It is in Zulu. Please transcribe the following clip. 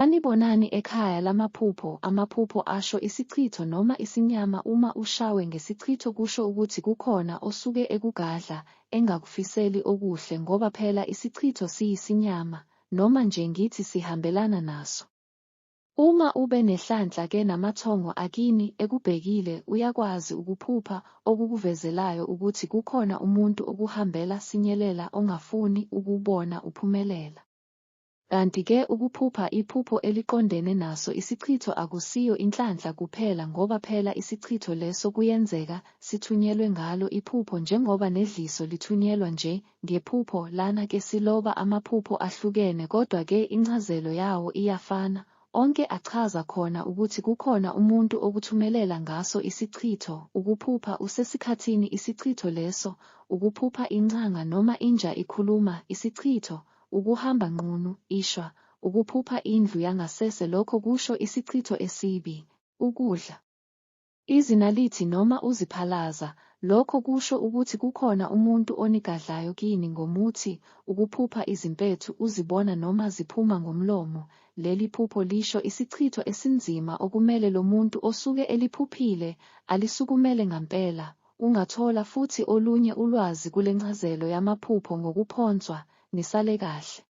Sanibonani ekhaya lamaphupho, amaphupho asho isichitho noma isinyama uma ushawe ngesichitho kusho ukuthi kukhona osuke ekugadla engakufiseli okuhle ngoba phela isichitho siyisinyama noma nje ngithi sihambelana naso. Uma ube nehlanhla ke namathongo akini ekubhekile uyakwazi ukuphupha okukuvezelayo ukuthi kukhona umuntu okuhambela sinyelela ongafuni ukubona uphumelela. Kanti ke ukuphupha iphupho eliqondene naso isichitho akusiyo inhlanhla kuphela ngoba phela isichitho leso kuyenzeka sithunyelwe ngalo iphupho njengoba nedliso lithunyelwa nje ngephupho, lana ke siloba amaphupho ahlukene kodwa ke incazelo yawo iyafana, onke achaza khona ukuthi kukhona umuntu okuthumelela ngaso isichitho, ukuphupha usesikhathini isichitho leso, ukuphupha incanga noma inja ikhuluma, isichitho, Ukuhamba nqunu, ishwa, ukuphupha indlu yangasese lokho kusho isichitho esibi, ukudla izinalithi noma uziphalaza, lokho kusho ukuthi kukhona umuntu onigadlayo kini ngomuthi, ukuphupha izimpethu uzibona noma ziphuma ngomlomo, leli phupho lisho isichitho esinzima okumele lomuntu osuke eliphuphile alisukumele ngampela, ungathola futhi olunye ulwazi kulencazelo yamaphupho ngokuphonswa, nisale kahle.